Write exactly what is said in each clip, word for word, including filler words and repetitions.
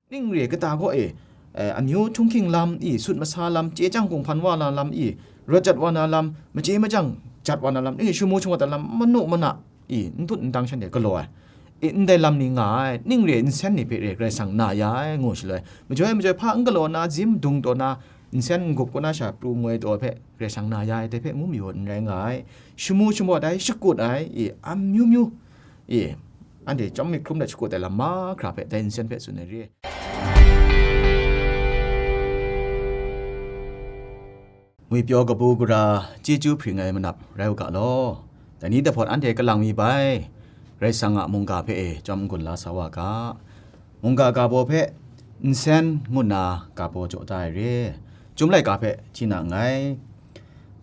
Ning re kata gaw e, eh, amyu htunghking lam i, sut masa lam, chye chyang kunghpan wa na lam i, rawt jat wa na lam, machye machyang jat wa na lam, ning e shamu shamat ai lam, manu mana i, n tut n tang shanhte galaw ai. I, ndai lam ni nga ai, ning re nsen ni hpe re Karai Kasang na ya ai, ngu shaloi, majoi majoi hpa n galaw na, zim dung taw na, nsen n gup kaw na sha pru ngoi taw ai hpe, Karai Kasang na ya ai dai hpe ngu mayu n rai nga ai. Shamu shamawt ai, shakut ai, i, amyu myu, i, anhte chyawm myit hkrum dat shakut ai lam mahkra hpe dai nsen hpe tsun ai re. Ngwipyaw kabu gara chyeju hpring ai manap rai u ga law. Dai ni dahpawt anhte kalang mi bai, Karai Kasang a mungga hpe e chyawm n-gun la sa wa ga. Mungga ga baw hpe nsen ngu nna ga baw jaw da ai re. Chyum laika hpe hti na nngai.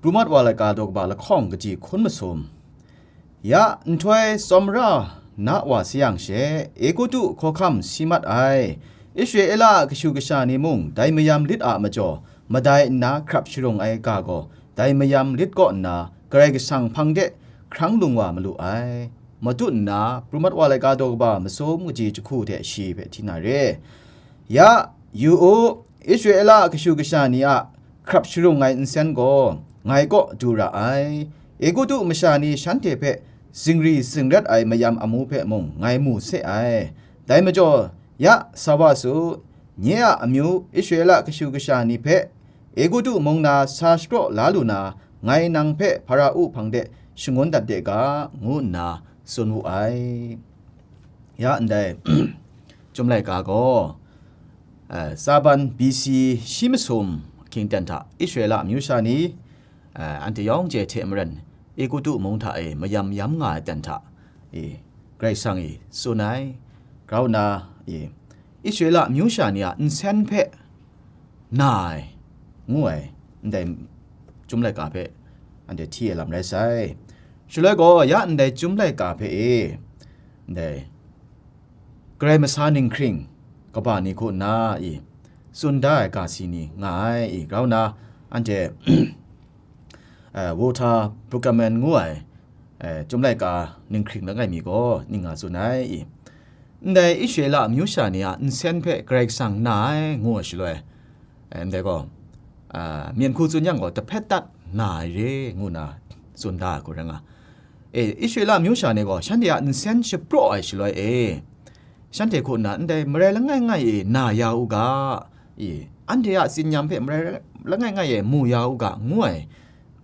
Pru mat wa laika daw kaba lahkawng kaji hkun masum. Ya nhtoi tsawmra na wa sayang she, Egutu hkawhkam si mat ai, Israela a kashu kasha ni mung dai mayam lit a majaw madai nna hkrap sharung ai ga gaw, dai mayam lit kaw nna Karai Kasang hpang de hkrang lung wa malu ai. Matut nna, pru mat wa laika daw kaba masum kaji jahku hte shi hpe hti na re. Ya, yu u, Israela a kashu kasha ni a hkrap sharung ai nsen gaw, ngai kaw du ra ai. Egutu masha ni shanhte hpe zingri zingrat ai mayam amu hpe mung ngai mu se ai. Dai majaw, ya sa wa su, nye a amyu Israela kashu kasha ni hpe Egutu mung na sa shapraw la lu na, ngai nang hpe Hpara-u hpang de shangun dat de ga, ngu nna tsun wu ai. Ya ndai, Chyum laika gaw, eh, Tsaban B C shi masum ahkying ten hta Israela amyu sha ni, eh, anhte yawng chye hte maren, Egutu mung hta e mayam yam nga ai ten hta, e, Karai Kasang e tsun ai, grau nna, e, Israela amyu sha ni a nsen hpe na ai, ngu ai, ndai Chyum laika hpe anhte hti ai lam rai sai. Shaloi gaw, ya ndai Chyum laika hpe e, ndai Karai masa ninghkring kaba ni hku nna i, tsun da ai ga si ni nga ai i, grau nna anhte, eh, Walter Brueggemann ngu ai, eh, Chyum laika ninghkring langai mi gaw ning nga tsun ai i, ndai Israela amyu sha ni a nsen hpe Karai Kasang na ai ngu ai shaloi, eh, ndai gaw, ah, myen hku tsun yang gaw, dahpet dat na ai re, ngu nna tsun da ai hku rai nga. E, Israela amyu sha ni gaw, shanhte a nsen shapraw ai shaloi e, shanhte hku nna ndai marai langai ngai e na ya u ga, e, anhte a tsinyam hpe marai langai ngai e mu ya u ga, ngu ai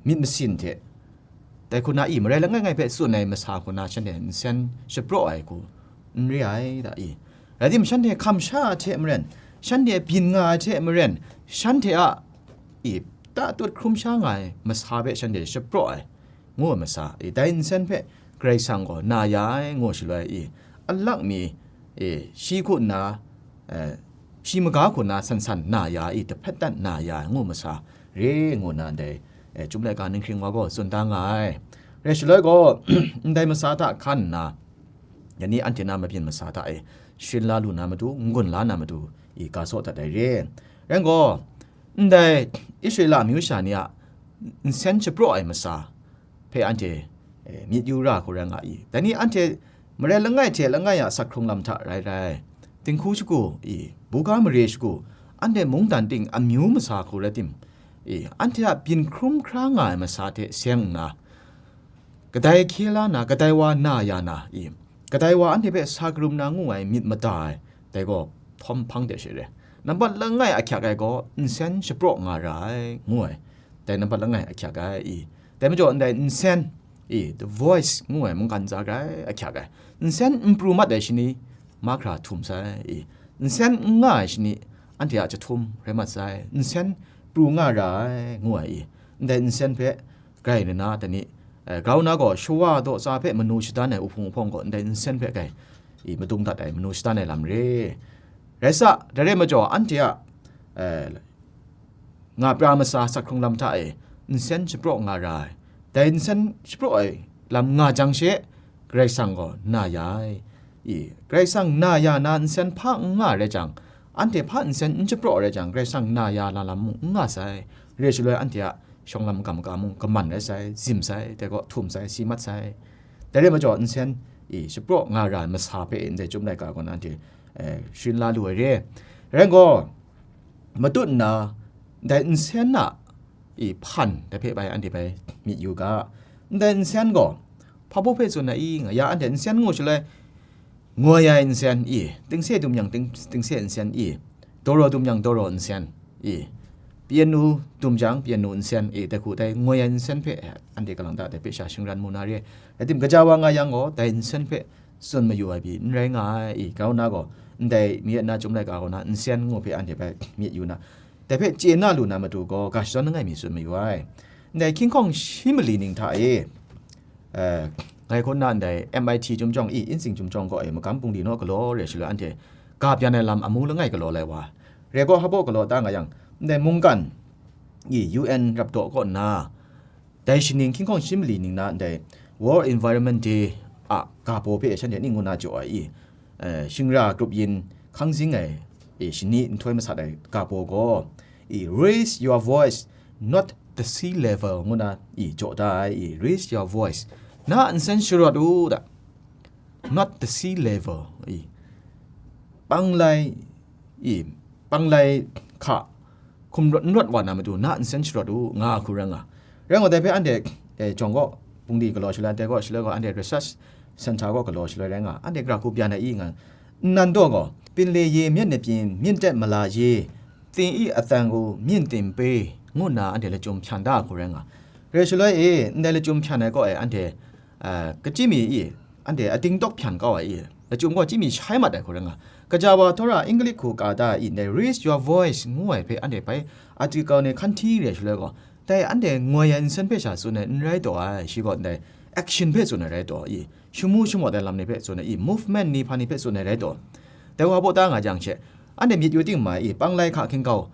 myit masin hte, dai hku na i, marai langai ngai hpe tsun ai masa hku na shanhte nsen shapraw ai hku n re ai da i. Rai tim, shanhte hkam sha ai hte maren, shanhte byin nga ai hte maren, shanhte a i, tatut hkrum sha nga ai masa hpe shanhte shapraw ai, ngu ai masa, i, dai nsen hpe Karai Kasang gaw na ya ai, ngu shaloi i, alak mi, i, shi hku nna, eh, shi maga hku nna san san na ya i, dahpet dat na ya ai, ngu masa re, ngu nna ndai, eh, Chyum laika ninghkring wa gaw tsun da nga ai. Rai shaloi gaw, ndai masa hta hkan nna, yani anhte na mabyin masa hta e sharin la lu na matu, n-gun la na matu, i, ga saw dat ai re. Rai gaw, ndai Israela amyu sha ni a nsen shapraw ai masa hpe anhte, eh, myit yu ra hku rai nga i. Dai ni anhte marai langai hte langai a sak hkrung lam hta rai rai, dinghku shagu i, buga mare shagu, anhte mungdan ting amyu masa hku rai tim, i, anhte a byin hkrum hkra nga ai masa hte seng nna, kadai hkye la na, kadai wa na ya na, i, kadai wa anhte hpe sa karum na ngu ai myit mada ai, dai gaw hpawm hpang de she re. Nampat langai ahkyak ai gaw nsen shapraw nga ra ai, ngu ai, dai nampat langai ahkyak ai, i. Dai majaw ndai nsen, i, the voice ngu ai mungkan za grai ahkyak ai. Nsen n pru mat ai shani, mahkra htum sai, i. Nsen n nga ai shani, anhte a chyahtum rai mat sai. Nsen pru nga ra ai, ngu ai, i. Ndai nsen hpe, grai nna, dai ni, eh, grau na gaw, shawa daw tsa hpe manu shadan ai uhpung uhpawng gaw, ndai nsen hpe grai, i, madung dat ai, manu shadan ai lam re. Rai sa, dai rai majaw, anhte a, eh, nga pra masa sak hkrung lam hta e, nsen shapraw nga ra ai. Dai nsen shapraw ai lam nga jang she, Karai Kasang gaw na ya ai. I, Karai Kasang na ya na nsen hpa n nga rai jang, anhte hpa nsen n shapraw rai jang, Karai Kasang na ya na lam mung n nga sai. Re shaloi anhte a shawng lam kam ka mung kaman rai sai, zim sai, dai gaw htum sai, si mat sai. Dai rai majaw, nsen, i, shapraw nga ra ai masa hpe ndai Chyum laika gaw na anhte, eh, sharin la lu ai re. Rai gaw, matut nna, ndai nsen a i hpan dai hpe bai anhte bai myit yu ga. Ndai nsen gaw, hpa baw hpe tsun ai i, nga ya anhte nsen ngu shaloi, ngoi ai nsen i, tingse dum yang ting, tingse nsen i, dawraw dum yang dawraw nsen i, P N U dum jang P N U nsen i, dai hku dai ngoi ai nsen hpe anhte kalang ta dai hpe sha shingran mu na re. Rai tim, gaja wa nga yang gaw, dai nsen hpe tsun mayu ai pyi n rai nga ai i, grau na gaw, ndai mi na chyum laika gaw na nsen ngu hpe anhte bai myit yu na, dai hpe chye na lu na matu gaw, ga shadawn langai mi tsun mayu ai. Ndai hkying hkawng shi mali ning hta e, eh, ngai hkawn na ndai M I T chyum jawng i, insing chyum jawng gaw e, magam bungli naw galaw re shaloi anhte ga byan ai lam amu langai galaw lai wa. Re gaw, hpa baw galaw ta nga yang, ndai mungkan i U N rap daw kaw nna, dai shaning hkying hkawng shi mali ning na ndai World Environment Day a ga baw hpe shanhte ning ngu na jaw ai i, eh, shingra grup yin hkang zing ai i, shani nhtoi masat ai ga baw gaw i, "Raise your voice, not the sea level," ngu na i, jaw da ai i, "Raise your voice, na nsen sharawt u," da. "Not the sea level," i, panglai, i, panglai hka hkum rawt n rawt wa na matu, na nsen sharawt u, nga hku rai nga. Rai nga dai hpe anhte, eh, jawng gaw, bungli galaw shaloi, anhte gaw shaloi gaw, anhte research center gaw galaw shaloi rai nga, anhte gara hku byan ai i nga, nnan daw gaw, "Pinle ye myit ni pyi, myit tet mala ye, tin i atsang gaw, myit tin pe," ngu nna anhte lachyum hpyan da hku rai nga. Rai shaloi e, ndai lachyum hpyan ai kaw e, anhte, ah, kachyi mi i, anhte ating tawk hpyan kau ai i, lachyum gaw chyi mi shai mat ai hku rai nga. Gaja wa Tora English hku ka da i, ndai "Raise your voice" ngu ai hpe anhte bai article ni hkan hti re shaloi gaw, dai anhte ngoi ai nsen hpe sha tsun ai n rai taw ai, shi gaw ndai action hpe tsun ai rai taw i, shamu shamawt ai lam ni hpe tsun ai i, movement ni hpa ni hpe tsun ai rai taw. Dai wa baw ta nga jang she, anhte myit yu ting ma i, panglai hka hkying kau,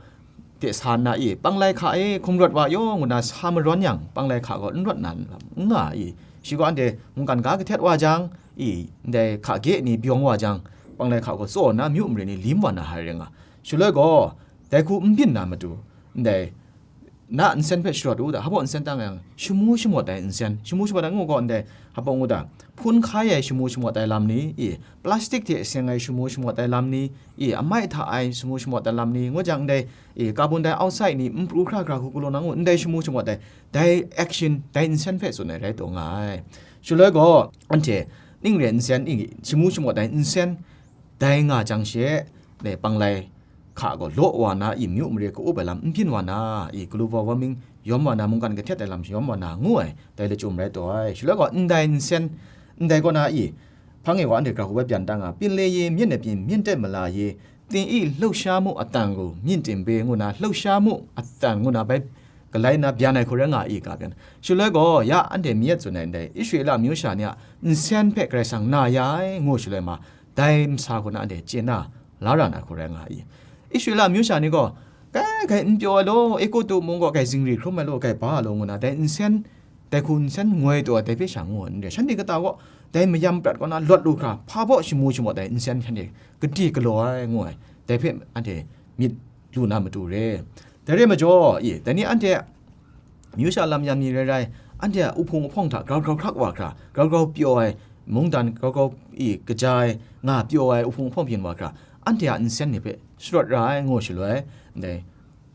de sa nna i, panglai hka e hkum rawt wa yaw ngu na sa marawn yang, panglai hka gaw n rawt na lam n nga i, shi gaw anhte mungkan ga kahtet wa jang i, ndai hka ge ni byawng wa jang, panglai hka gaw tsaw nna myu mare ni lim wa na hai rai nga. Shaloi gaw, dai hku n byin na matu, ndai na nsen hpe sharawt u da, hpa baw nsen tang yang, shamu shamawt ai nsen, shamu shamawt ai ngu gaw ndai, hpa baw ngu da, hpun hkai ai shamu shamawt ai lam ni i, plastic hte seng ai shamu shamawt ai lam ni i, amai hta ai shamu shamawt ai lam ni, ngu jang ndai, i, carbon dioxide ni n pru hkra hkra hku galaw na ngu, ndai shamu shamawt ai, dai action, dai nsen hpe tsun ai rai taw nga ai. Shaloi gaw, anhte ning re nsen i, shamu shamawt ai nsen, dai nga jang she, dai panglai hka gaw law wa na i, myu mare ka-up ai lam n byin wa na i, global warming yawm wa na, mungkan kahtet ai lam yawm wa na, ngu ai, dai lachyum rai taw ai. Shaloi gaw, ndai nsen, ndai kaw na i, hpang e wa anhte gara hku bai byan ta nga, "Pinle ye myit ni pyi, myit tet mala ye, tin i lausha mu atsang gaw, myit tin pe," ngu na, lausha mu atsang ngu na bai galai na byan ai hku rai nga i, ga byan. Shaloi gaw, ya anhte myit tsun ai ndai, Israela amyu sha ni a nsen hpe Karai Kasang na ya ai, ngu shaloi ma, dai masa hku na anhte chye na la ra na hku rai nga i. Israela amyu sha ni gaw, kai, kai n pyaw ai law, Egutu mung gaw kai zingri hkrum ai law, kai ba ai law ngu na, dai nsen, dai hku nsen ngoi taw ai dai hpe sha ngu ai n re. Shanhte kata gaw, dai mayam prat kaw na lawt lu hkra, hpa baw shamu shamawt ai nsen shanhte gade galaw ai ngu ai, dai hpe anhte myit lu na matu re. Dai re majaw, i, dai ni anhte, amyu sha lam yan mi rai rai, anhte a uhpung ahpawng hta grau grau hkrak wa hkra, grau grau pyaw ai, mungdan grau grau i kaja ai, nga pyaw ai uhpung ahpawng byin wa hkra, anhte a nsen ni hpe sharawt ra ai, ngu shaloi, ndai,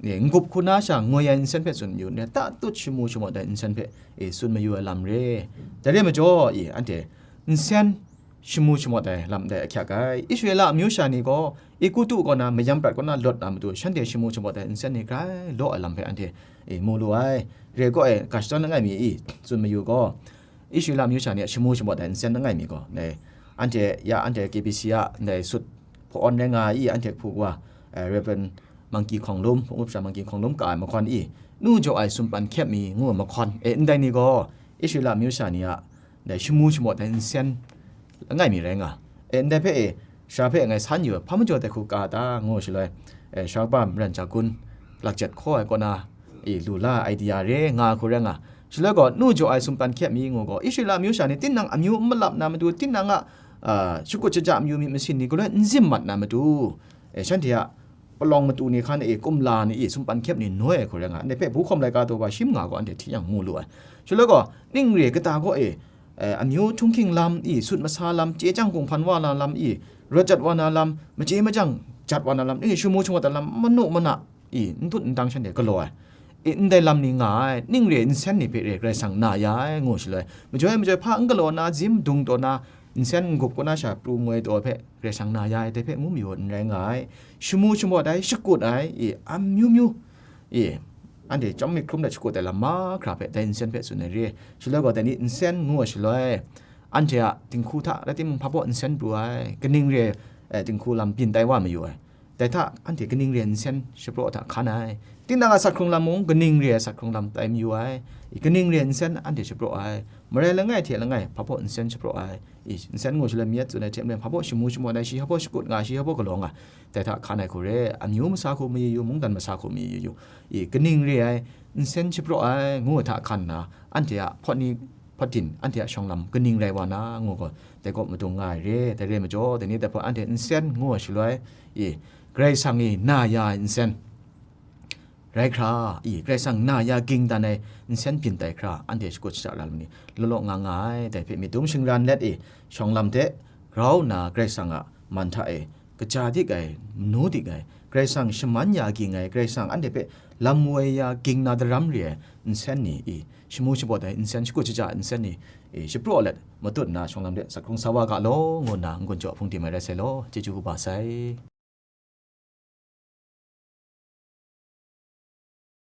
e, n-gup hku na sha ngoi ai nsen hpe tsun yu, ndai tatut shamu shamawt ai nsen hpe, e, tsun mayu ai lam re. Dai re majaw, i, anhte nsen shamu shamawt ai lam dai ahkyak ai. Israela amyu sha ni gaw, Egutu kaw na mayam prat kaw na lawt na matu, shanhte shamu shamawt ai nsen ni grai law ai lam hpe anhte, e, mu lu ai. Re gaw e, ga shadawn langai mi i, tsun mayu gaw, Israela amyu sha ni a shamu shamawt ai nsen langai mi gaw, dai, anhte, ya anhte K B C a, dai sut hpawn rai nga ai i, anhte hpu wa, e, Reverend Monkey Hkawng Lum, Hpung Up Sha Monkey Hkawng Lum ka ai mahkawn i, nu jaw ai sumpan hkyep mi ngu ai mahkawn, e, ndai ni gaw, Israela amyu sha ni a, dai shamu shamawt ai nsen langai mi rai nga. E, ndai hpe e, sara hpe ngai san yu, hpa majaw dai hku ka ta, ngu shaloi, e, sara kaba maran ja gun, lakjet hkaw ai kaw na, e, lu la ai idea re nga hku rai nga. Shaloi gaw, nu jaw ai sumpan hkyep mi ngu gaw, Israela amyu sha ni tinang amyu n malap na matu, tinang a, a, shakut shaja amyu myit masin ni galoi n zim mat na matu, e, shanhte a palawng matu ni hkan e, kumla ni e, sumpan hkyep ni noi ai hku rai nga, anhte hpe bu hkawm laika taw wa shim nga gaw, anhte hti yang mu lu ai. Shaloi gaw, ning re kata gaw e, e, amyu htunghking lam i, sut masa lam, chye chyang kunghpan wa na lam i, rawt jat wa na lam, machye majang jat wa na lam, ning e shamu shamat ai lam, manu mana, i, n tut n tang shanhte galaw ai. I, ndai lam ni nga ai, ning re ai nsen ni hpe re Karai Kasang na ya ai, ngu shaloi, majoi majoi hpa n galaw na, zim dung taw na, nsen n gup kaw na sha pru ngoi taw hpe Karai Kasang na ya ai, dai hpe ngu mayu n rai nga ai. Shamu shamat ai, shakut ai, i, amyu myu, i, anhte chyawm myit hkrum de shakut ai lam mahkra hpe dai nsen hpe tsun ai re. Shaloi gaw, dai ni nsen ngu ai shaloi, anhte a dinghku hta rai timung, hpa baw nsen pru ai, kaning re ai, eh, dinghku lam byin tai wa mayu ai. Dai hta anhte kaning re ai nsen shapraw hta hkan ai. Tinang a sat hkrung lam mung kaning re ai sat hkrung lam tai mayu ai. I, kaning re ai nsen anhte shapraw ai. Marai langai hte langai hpa baw nsen shapraw ai. I, nsen ngu shaloi mi tsun ai hte maren, hpa baw shamu shamat ai, shi hpa baw shakut nga, shi hpa baw galaw nga, dai hta hkan ai hku re, amyu masa hku mayu yu, mungdan masa hku mayu yu. I, kaning re ai nsen shapraw ai, ngu ai hta hkan nna, anhte a hpawt ni, hpawt din, anhte a shawng lam kaning rai wa na, ngu gaw, dai kaw madung nga ai re. Dai re ai majaw, dai ni dai hpawt anhte nsen ngu ai shaloi, i, Karai Kasang i na ya ai nsen rai hkra, i, Karai Kasang na ya ging dan ai nsen byin tai hkra, anhte shakut shaja ra lu ni, law law nga nga ai, dai hpe myit dum shingran let, i, shawng lam hte grau nna Karai Kasang a man hta e kaja dik ai, manu dik ai, Karai Kasang shaman ya ging ai, Karai Kasang anhte hpe lam woi ya ging na daram re ai nsen ni, i, shamu shamat ai nsen, shakut shaja ai nsen ni, i, shapraw let matut nna, shawng lam de sat hkrung sa wa ga law, ngu nna n-gun jaw hpung tim ai rai sai law, chyeju kaba sai.